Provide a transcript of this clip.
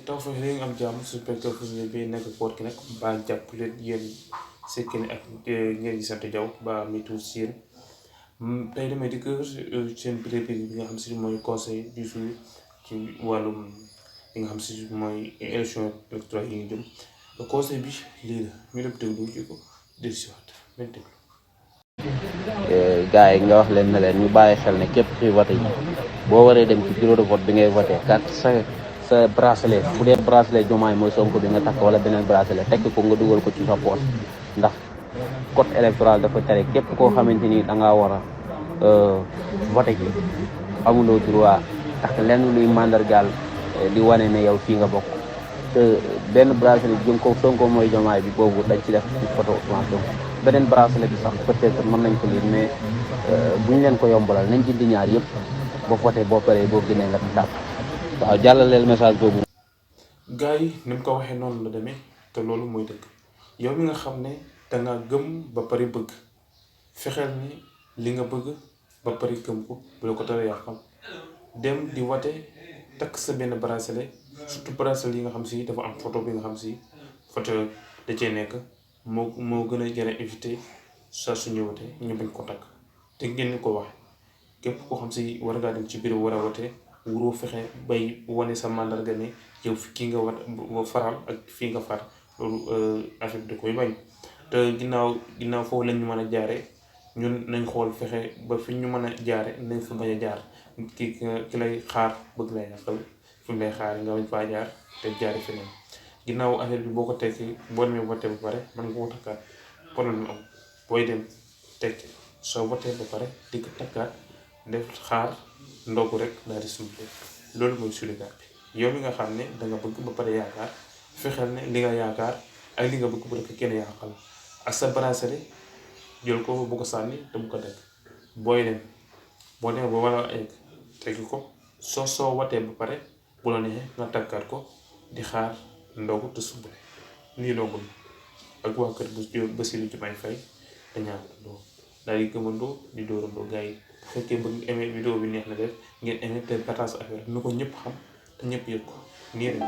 taw fa léegi am jàmm su fekkee fu ñu bi nekk koor gi nag ba jàpp leen yéen sekki ne ak ngeen gisante jaw ba mi tuut si yéen tey damay dikk seen prépa bi nga xam si mooy conseil du jour ci wàllum li nga xam si mooy élection électorale yi ngi jëm conseil bi lii la ñu dem déglu ji ko dellusiwaat leen déglu. gars yi nga wax leen ne leen ñu bàyyi xel ne képp kuy voté ji boo waree dem ci bureau de vote bi ngay voté kat sa bracelet bu dee bracelet Diomaye mooy Sonko bi nga takk wala beneen bracelet tekki ko nga dugal ko ci sa poche ndax code électoral dafa tere képp koo xamante ni da ngaa war a voté ji amuloo droit tax lenn luy mandargaal di wane ne yow fii nga bokk te benn bracelet jëm ko Sonko mooy Diomaye bi boobu dañ ci def ci photo Ousmane Sonko beneen bracelet bi sax peut-être mën nañ ko lire mais buñ leen ko yombalal nañ ci di ñaar yëpp ba voté boo paree boo génnee nga tàpp waaw jàllaleel message boobu. gars yi ni mu ko waxee noonu la demee te loolu mooy dëgg yow mi nga xam ne danga gëm ba pare bëgg fexeel ni li nga bëgg ba pare gëm ko bu la ko tere yàqal dem di wate takk sa benn bracelet surtout bracelet yi nga xam si dafa am photo bi nga xam si photo da cee nekk moo gën a jar a éviter saa su ñëwatee ñu bañ ko takk te ngeen ni ko wax képp koo xam si war ngaa dem ci bureau war a wote wuroo fexe bay wane sa mandarga ne yow fi kii nga war faral ak fii nga far loolu affaire bi da koy bañ te ginnaaw foofu lañ ñu mën a jaare ñun nañ xool fexe ba fi ñu mën a jaare nañ fa bañ a jaar ki lay xaar bëgg lay yàqal fi mu lay xaar nga bañ faa jaar te jaari feneen ginnaaw affaire bi boo ko tekki boo demee voté ba pare mën nga ko takkaat problème am booy dem tekki soo voté ba pare di ko takkaat def xaar ndogu rek daal di sump loolu mooy suligaat bi yow mi nga xam ne danga bëgg ba pare yaakaar fexeel ne li nga yaakaar ak li nga bëgg bu rek kenn yaakaar ak sa bracelet jël ko bu ko sànni te bu ko dégg booy dem boo demee ba wala egg tekki ko soo watee ba pare bu la neexee nga takkaat ko di xaar ndogu te sumbule nii ndogu ak waa kër Bassirou Diomaye Faye dañaa doo daal di gëmandoo di dóorandoo gars yi bu fekkee bëgg aimé vidéo bi neex na def ngeen aimé te partage affaire nu ko ñëpp xam te ñëpp yëg ko nii rek